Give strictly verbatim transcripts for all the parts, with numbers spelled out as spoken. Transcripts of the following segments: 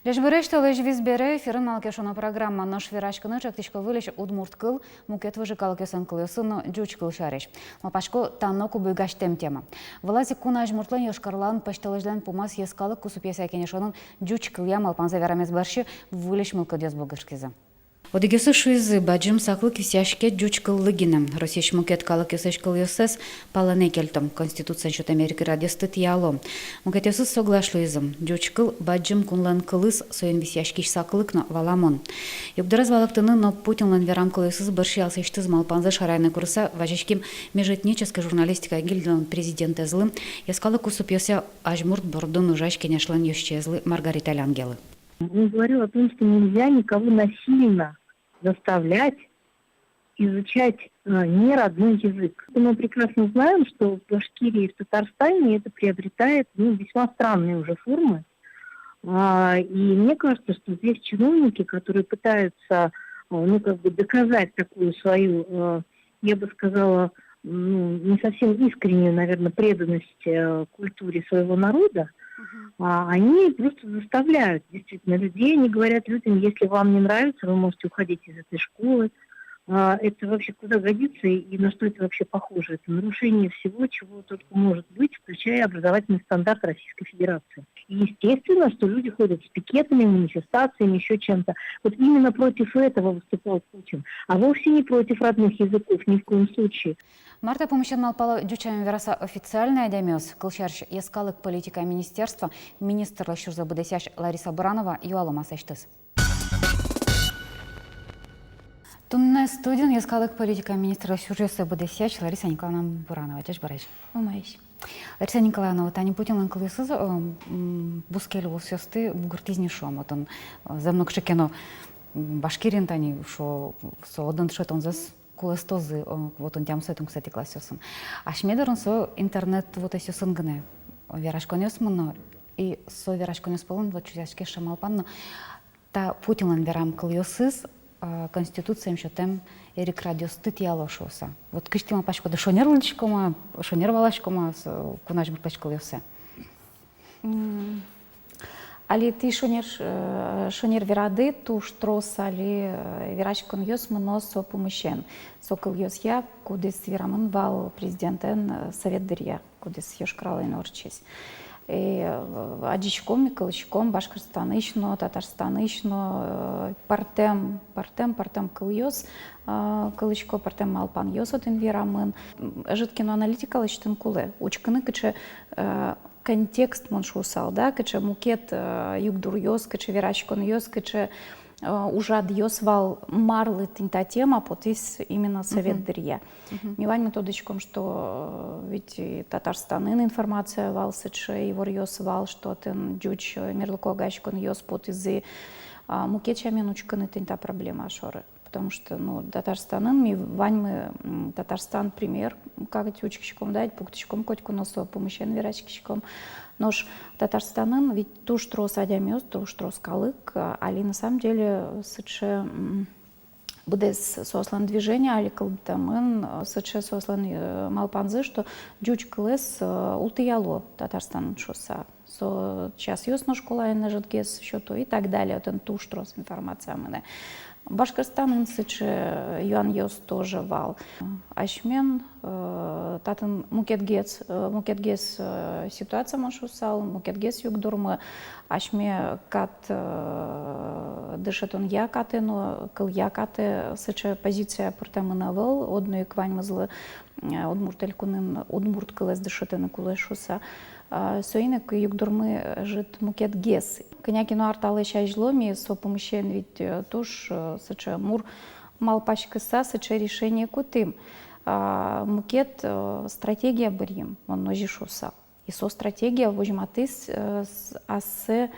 Ӟечбуресь! Толэзь вис бере эфирын «Малы ке шуоно» программа. Нош вераськыны чектӥсько выльысь удмурт кыл, мукет выжы калыкъёслэн кылъёссы но ӟуч кыл сярысь. Малпасько, та но ку буйгасьтэм тема. Вылаз ик кун азьмуртлэн Йошкар-Олаын пӧсьтолэзьлэн пумаз йӧскалык кусыпъёсъя кенешонын ӟуч кылъя малпанзэ верамез бӧрсьы выльысь мылкыдъёс бугыртӥзы. Одӥгъёсыз шуизы: бадӟым саклык висъяське ӟуч кыллы гинэ. Россиысь мукет калыкъёслэсь кылъёссэс палэнэ кельто, Конституциын сётэм эрикрадъёсты тӥяло. Мукетъёсыз соглаш луизы: ӟуч кыл — бадӟым кунлэн кылыз, соин висъяськись саклык но валамон. Югдурез валэктыны но Путинлэн верам кылъёсыз бӧрсьы аслэсьтыз малпанзэ шараяны курыса, вазиським межэтнической журналистика гильдилэн президентэзлы, йӧскалык кусыпъёсъя азьмурт бордын ужась кенешлэн ёзчиезлы Маргарита Лянгелы. Он говорил о том, что нельзя никого насильно заставлять изучать э, не родной язык. Мы прекрасно знаем, что в Башкирии и в Татарстане это приобретает, ну, весьма странные уже формы. А, и мне кажется, что здесь чиновники, которые пытаются, э, ну, как бы доказать такую свою, э, я бы сказала, ну, не совсем искреннюю, наверное, преданность э, культуре своего народа, а, они просто заставляют действительно людей, они говорят людям: «Если вам не нравится, вы можете уходить из этой школы». А, это вообще куда годится и, и на что это вообще похоже? Это нарушение всего, чего только может быть, включая образовательный стандарт Российской Федерации. И естественно, что люди ходят с пикетами, манифестациями, ещё чем-то. Вот именно против этого выступал Путин, а вовсе не против родных языков, ни в коем случае. Мар та пумысен малпало, ӟуч сямен вераса, официальной адямиос? Кылсярысь, йӧскалык политикая министерство министрлэсь ужзэ быдэсъясь Лариса Буранова юалом аслэсьтыз. Туннэ студиын йӧскалык политикая министрлэсь ужзэ быдэсъясь Лариса Николаевна Буранова. Ӟечбуресь! Умоесь. Лариса Николаевна, вот тани Путинлэн кылъёсыз, э, м, бускель улосъёсты бугыртӥз ни, шуом. Отын, э, зэм но кыӵе ке но, м, Башкириын тани, шуо, со отын дышетонзэс кулэстозы, э, вот отын тямысэтӥ, укмысэтӥ классъёсын. Асьме дорын со интернет вотэсъёсын гинэ вераськонъёс мыно, и со вераськонъёс пӧлын вот чузъяське сыӵе малпан но: та Путинлэн верам кылъёсыз, э, Конституциен сётэм эрикрадъёсты тӥяло шуыса. Вот кызьы тӥ малпаськоды, шонер лыдӟиськом-а, шонер валаськом-а со кун азьмуртлэсь кылъёссэ? М, али тӥ шонер, э, шонер верады, туж трос али, э, вераськонъёс мыно со пумысен, со кылъёсъя, кудӥз верамын вал президентэн, э, совет дыръя, кудӥз Йошкар-Олаын ортчиз. И, э, адӟиськом ми, кылӥськом Башкортостанысь но, Татарстанысь но, э, пӧртэм, пӧртэм, пӧртэм кылъёс, э, кылӥсько, пӧртэм малпанъёс отын верамын. М, ӧжыт ке но аналитика лэсьтыны кулэ, учкыны, кыӵе, э, контекст, мон шуысал, да, кыӵе мукет, э, югдуръёс, кыӵе вераськонъёс, кыӵе, э, ужрадъёс вал, марлы тӥни та тема потӥз именно совет дыръя. Мгм. Ми ваньмы тодӥськом, что, э, ведь и Татарстанын информация вал сыӵе, иворъёс вал, что отын ӟуч, э, мерлыко огазеяськонъёс потӥзы, а, мукет сямен учкыны тӥни та проблема шоры. Потому что, ну, Татарстанын ми ваньмы, м, Татарстан пример кадь учкиськом, да, ведь пуктӥськом котьку но, со пумысен вераськиськом. Нош Татарстанын ведь туж трос адямиос, туж трос калык, а, али на самом деле сыӵе, м, быдэс соослэн движение али кылдытэмын, э, сыӵе соослэн, э, малпанзы, что ӟуч кылэз, э, уг тӥяло Татарстанын шуыса. Со часъёс но школаын ӧжытгес сёто и так далее. Отын туж трос информация мынэ. Башкортостанын сыӵе юанъёс тоже вал. Асьмелэн, э, татын мукетгес, э, мукетгес, э, ситуация, мон шуысал, мукетгес югдурмы. Асьме кат, э, дышетонъя катэ но, кылъя катэ сыӵе позиция пыртэмын ӧвӧл, одно ик ваньмызлы, э, Удмурт Элькунын удмурт кылэз дышетыны кулэ шуыса. А, соин ик югдурмы ӧжыт мукетгес. Кӧня ке но ар талэсь азьло ми со пумысен ведь, э, туж, э, сыӵе мур малпаськыса сыӵе решение кутӥм. А, мукет, э, стратегия бырйим, мон озьы шуысал. И со стратегия возьматӥз, э, с-, ассэ,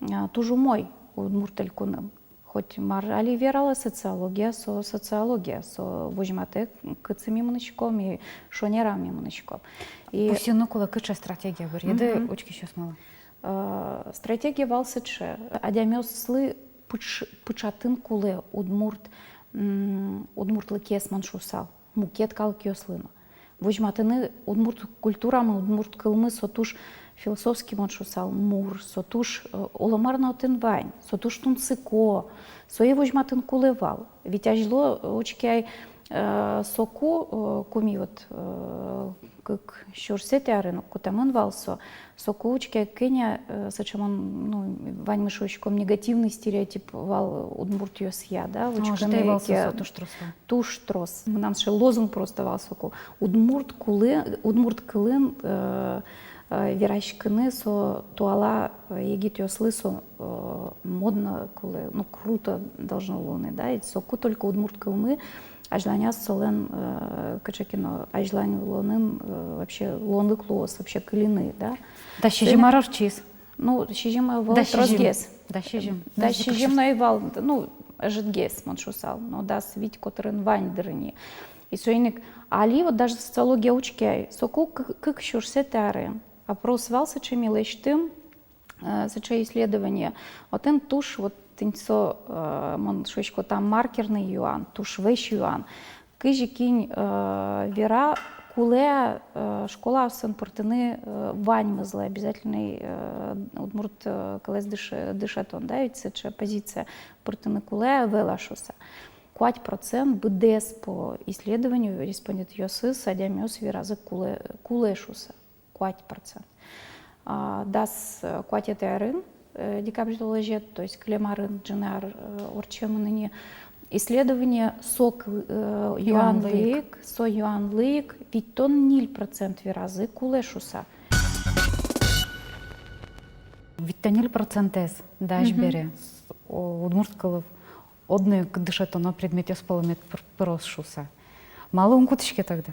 э, туж умой Удмурт Элькунын. Хоть мар али верало, социология, со социология, со возьматэ, кытчы ми мынӥськом и шонер-а ми мынӥськом. И пусйыны кулэ, кыӵе стратегия бырйиды, мгм, учкисьёсмылы. Э, стратегия вал сыӵе: адямиослы пыӵ-, пыӵатыны кулэ удмурт, м, удмуртлыкез, мон шуысал, мукет калыкъёслы но. Возьматыны удмурт культурамы, удмурт кылмы, со туж философский, мон шуысал, мур, со туж, э, оломар но отын вань, со туж тунсыко, сое возьматыны кулэ вал. Ведь азьло, э, учкы ай, э, соку, э, куми вот, э, кык сюрсэтӥ арын кутэмын вал со, соку учкы ай кӧня, э, сыӵе мон, ну, ваньмы шуиськом, негативный стереотип вал удмуртъёсъя, да, учкы ай вал со, со туж трос вал. Туж трос. Мынам сыӵе лозунг просто вал соку. Удмурт кулы-, удмурт кылын, э, э, вераськыны со туала, э, егитъёслы со, э, модно кулэ, ну, круто должно луыны, да, и соку только удмурт кылмы азьланяз солэн, э, кыӵе ке но азьлань улонын, э, вообще луонлык луоз вообще кыльыны, да. Дас сизьым ар ортчиз. Ну, сизьым ӧвӧл, тросгес. Дас сизьым. Дас сизьым но ӧвӧл, ну, ӧжытгес, мон шуысал, но дас вить котырын вань дыр ини. И соин ик али вот даже социология учкы ай, соку кы-, кык сюрсэтӥ арын опрос вал сыӵе, ми лэсьтӥм, э, сыӵе исследование. Отын туж вот тӥни со, э, мон шуисько, та маркерный юан, туж вӧсь юан. Кызьы кин, э, вера, кулэ, э, школаосын пыртыны, э, ваньмызлы обязательный, э, удмурт, э, кылэз дыш-, дышетон, да, ведь сыӵе позиция, пыртыны кулэ-а, ӧвӧл-а шуыса. Куать процент, быдэс по исследованию, респондентъёсыз, адямиос веразы кулэ, кулэ шуыса. Куать процент. А, дас, э, куатетӥ арын, э, декабрь толэзе, то есть кылем арын, ӝыны ар, э, ортчемын ини, исследование, со кы-, э, юанлык. Юанлык, со юанлык, витьтон ньыль процент веразы кулэ шуыса. Витьтон ньыль процентэз, да, мгм, ӟбере, с-, о, удмурт кылын одно ик дышетоно предметъёс пӧлы мед пыр-, пыроз шуыса. Малы ум кутӥське тогда?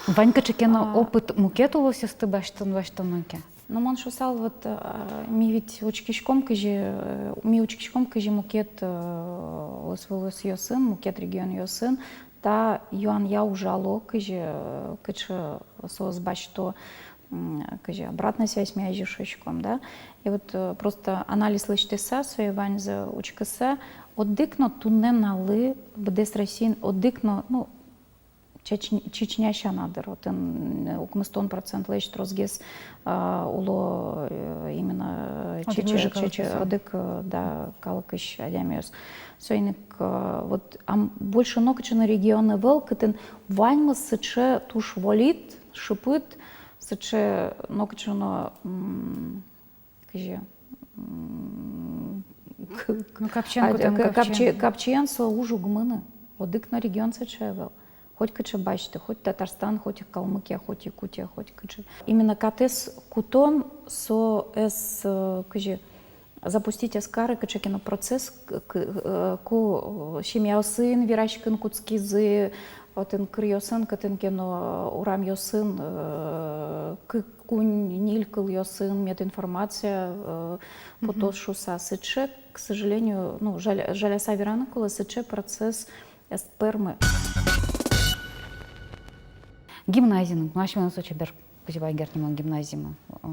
Вань кыӵе ке но, а, опыт мукет улосъёсты басьтон, басьтоно ке. Ну, мон шуысал, вот, а, ми ведь учкиськом кызьы, э, ми учкиськом кызьы мукет, э, улосъёсын, мукет регионъёсын, та юанъя ужало, кызьы, э, кыӵе соос басьто, м, кызьы обратная связь ми озьы шуиськом, да. И вот, э, просто анализ лэсьтыса, сое ваньзэ учкыса, одӥг но туннэ нуналлы быдэс Россиын одӥг но, ну, Чеч-, Чечня сяна дыр, отын, э, укмыстон процентлэсь тросгес, а, уло, э, именно, э, одӥг чече-, чече-, одӥг, э, да, калыкысь адямиос. Соин ик, э, вот, ам, больше нокыӵе но регион ӧвӧл, кытын ваньмыз сыӵе туж волыт, шыпыт, сыӵе нокыӵе но, м, кызьы, м, к-, к-, ну, капчиен а, кутон, к-, капчиен. Капчи-, капчиен со уж уг мыны. Одӥг но регион сыӵе ӧвӧл. Хоть кыӵе басьты, хоть Татарстан, хоть Калмыкия, хоть Якутия, хоть кыӵе. Именно катэз кутон со ӧз, э, кызьы, запустить ӧз кары кыӵе ке но процесс, к-, к-, э, ку, э, семьяосын вераськыны кутскизы, отын кыръёсын, кытын ке но урамъёсын, э, кык-куинь-ньыль кылъёсын мед информация, э, потоз шуыса. Сыӵе, к сожалению, ну, жаля-, жаляса вераны кулэ, сыӵе процесс ӧз пӧрмы. Гимназиын, ну, асьмелэн со чебер Кузебай Герд нимо гимназиын, э,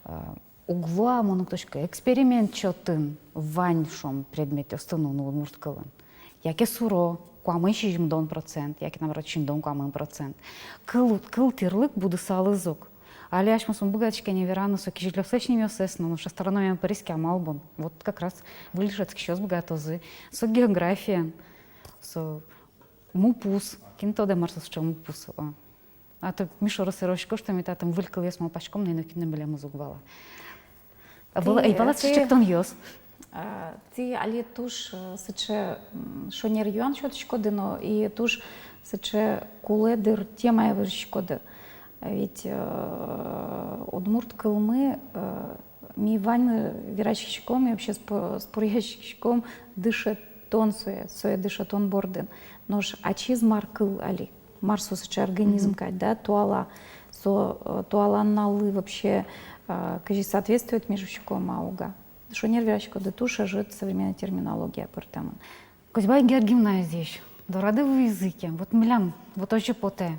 э, уг луы-а, мон уг тодӥськы, эксперимент чотын вань, шуом, предметъёсты нуыны удмурт кылын? Яке суро, куамын сизьымдон процент, яке, наоборот, сизьымдон куамын процент. Кыл, кыл тӥрлык будысалыз ук. Али асьмеос ум быгатӥське ни вераны со кизилиослэсь нимъёссэс но, нош астрономиен пыриське, амал бон. Вот как раз выль дышетскисьёс быгатозы. Со географиен, со мупус. Кин тодэ, мар со сыӵе мупус, о. А то ми шоры сэрттӥськом, что ми татын выль кылъёс малпаськом, но нокин но милемыз уг вала. А тӥ, вала, ӧй вала, тӥ, сыӵе чектонъёс. А, тӥ али туж, э, сыӵе, м, шонер юан сётӥськоды но, и туж сыӵе кулэ дыр темае выжиськоды. Ведь, э, удмурт кылмы, э, ми ваньмы вераськиськом и вообще спо-, споръяськиськом дышетон сое, сое дышетон бордын. Нош ачиз мар кыл али? Мар со сыӵе организм кадь, да, туала. Со, э, туала нуналлы вообще, э, кызьы соответствует, ми шуиськом, а уг-а. Шонер вераськоды, туж ӧжыт современной терминология пыртэмын. Кузебай Герд гимназиысь дорады вуизы ке, вот милям, вот озьы потэ.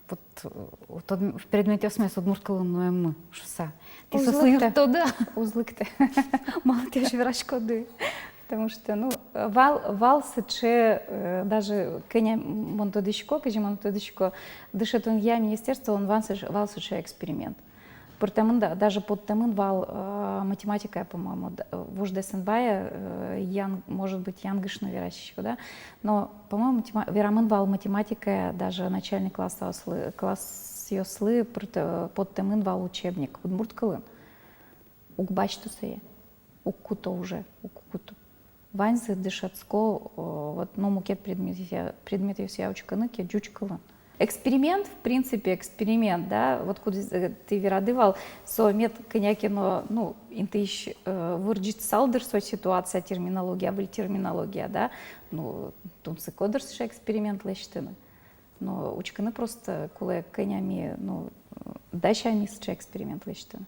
Вот, э, вот од-, предметъёсмес удмурт кылын нуэммы шуыса. Тӥ соослы юрттоды-а? Уз лыктэ. Малы тӥ озьы вераськоды? Потому что, ну, вал, вал сыӵе, э, даже кӧня мон тодӥсько, кызьы мон тодӥсько, дышетонъя министерствоын вал сыӵе, вал сыӵе эксперимент. Пыртэмын да, даже поттэмын вал, э, математикая, по-моему, д-, вуж десэнбае, э, ян-, может быть, янгыш но вераськисько, да. Но, по-моему, матема-, верамын вал математикая даже начальный классъёслы, классъёслы пырт-, э, поттэмын вал учебник удмурт кылын. Уг басьто сое, уг куто уже, уг куто. Ваньзы дышетско, э, вот, ну, мукет предметъёсъя, предметъёсъя учкыны ке, ӟуч кылын. Эксперимент, в принципе, эксперимент, да, вот кудӥз, э, тӥ верады вал, со мед кӧня ке но, ну, интыысь, э, вырӟытсал, дыр, со ситуация, терминология, выль терминология, да, ну, тунсыко, дыр, сыӵе эксперимент лэсьтыны. Но учкыны просто кулэ, кӧня ми, ну, дась-а ми сыӵе эксперимент лэсьтыны.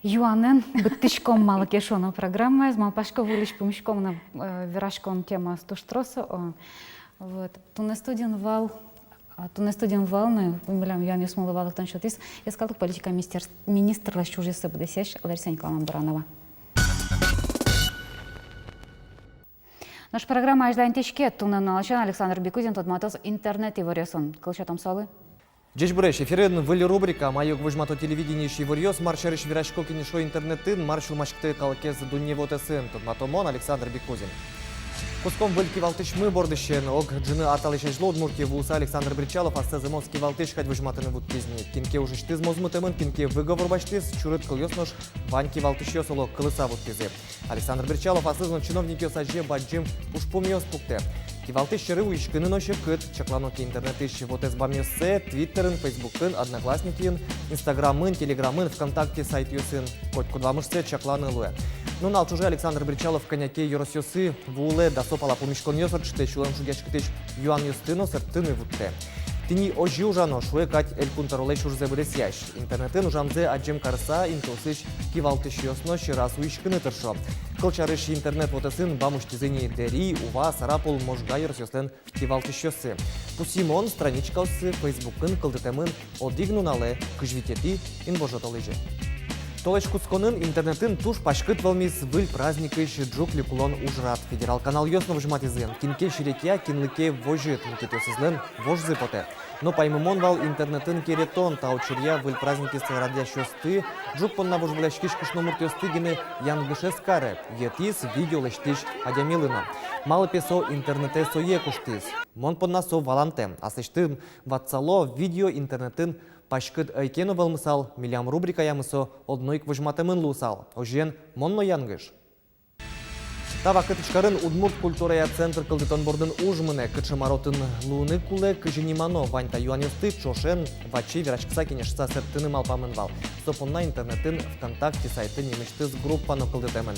Юанэн быдтӥськом, малы ке шуоно, программаез. Малпасько, выльысь пумиськом но, э, вераськон темаос туж трос, о. Вот. Туннэ студиын вал, а, туннэ студиын вал но милям юанъёсмылы валэктон сётӥз йӧскалык политика министер-, министрлэсь ужъёсыз быдэсъясь Лариса Николаевна Баранова. Нош программа азьланьтӥське. Туннэ нуналысен Александр Бекузин тодматоз интернет иворъёсын. Кыл сётом солы. Ӟечбуресь! Эфирын выль рубрика. Мае уг возьмато телевидениысь иворъёс, мар сярысь верасько-кенешо интернетын, мар сюлмаськытэ калыкез дунне вотэсын, тодмато мон, Александр Бекузин. Кутском выль кивалтӥсьмы бордысен. Ог ӝыны ар талэсь азьло Удмуртие вуыса Александр Бречалов ассэ зэмос кивалтӥсь кадь возьматыны вуттӥз ни. Кин ке ужысьтыз мозмытэмын, кин ке выговор басьтӥз, чурыт кылъёс, нош вань кивалтӥсьёс, оло, кылыса вутӥзы. Александр Бречалов аслыз но чиновникъёс азе бадӟым ужпумъёс пуктэ. Кивалтӥсь сьӧры уиськыны но секыт. Чаклано ке интернетысь вотэс бамъёссэ, Твиттерын, Фейсбукын, Одноклассникиын, Инстаграмын, Телеграмын, ВКонтакте сайтъёсын, котькуд вамышсэ чакланы луэ. Нунал ӵоже Александр Бречалов кӧня ке ёросъёсы вуылэ, дасо пала пумиськонъёс ортчытэ, сюлэмшугъяськытӥсь юанъёсты но сэрттыны вуттэ. Тӥни озьы ужано, шуэ кадь Элькун тӧролэсь ужзэ быдэсъясь. Интернетын ужамзэ адӟем карыса, интыосысь кивалтӥсьёс но сьӧраз уиськыны тыршо. Кылсярысь, интернет вотэсын бам усьтӥзы ни Дэри, Ува, Сарапул, Можга ёросъёслэн кивалтӥсьёссы. Пусйымон, страничкаоссы Фейсбукын кылдытэмын одӥг нуналэ, кызь витетӥ инвожо толэзе. Толэзь кутсконын интернетын туж паськыт вӧлмиз выль праздникысь ӝуклик улон ужрад. Федерал каналъёс но возьматӥзы: кин ке серекъя, кинлы ке возьыт, мукетъёсызлэн вожзы потэ. Но паймымон вал интернетын керетон. Та учыръя выль праздникез радъясьёсты, ӝук понна вожвылъяськись кышномуртъёсты гинэ янгышез каре, йӧтӥз видео лэсьтӥсь адямилы но. Малы пе со интернетэ сое куштӥз? Мон понна со валантэм. Аслэсьтым ватсало: видео интернетын паськыт ӧй ке но вӧлмысал, милям рубрикаямы со одно ик возьматэмын луысал. Озьыен, мон но янгыш. Та вакытысь карын Удмурт культурая центр кылдытон бордын уж мынэ. Кыӵе мар отын луыны кулэ, кызьы нимано — вань та юанъёсты ӵошен, ваче вераськыса-кенешыса сэрттыны малпамын вал. Со понна интернетын ВКонтакте сайтын нимысьтыз группа но кылдытэмын.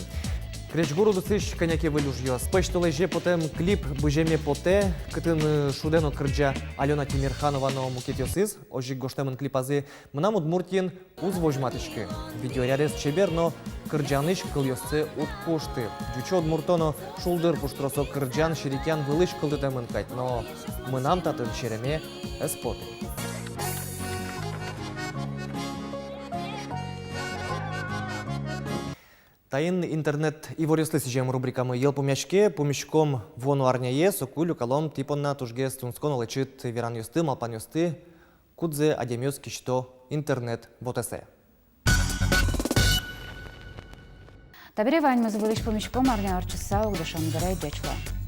Крезьгур удысысь кӧня ке выль ужъёс. Пӧсьтолэзе потэм клип быземе потэ, кытын, э, шудэ но кырӟа Алёна Тимерханова но мукетъёсыз. Озьы ик гожтэмын клипазы: «Мынам Удмуртиын уз возьматӥськы». Видеорядъёс чебер, но кырӟанысь кылъёссэ уд кушты. Ӟучо, удмурто но шулдыр пуштросо кырӟан серекъян вылысь кылдытэмын кадь, но мынам татын сереме ӧз поты. Таин интернет иворъёслы сӥзем рубрикамы йылпумъяське. Пумиськом вуоно арняе, соку люкалом тӥ понна тужгес тунсыко но лэчыт веранъёсты, малпанъёсты, кудзэ адямиос кисьто интернет вотэсэ. Табере ваньмыз. Выльысь пумиськом арня ортчыса ук дышем дыре. Ӟеч луэ.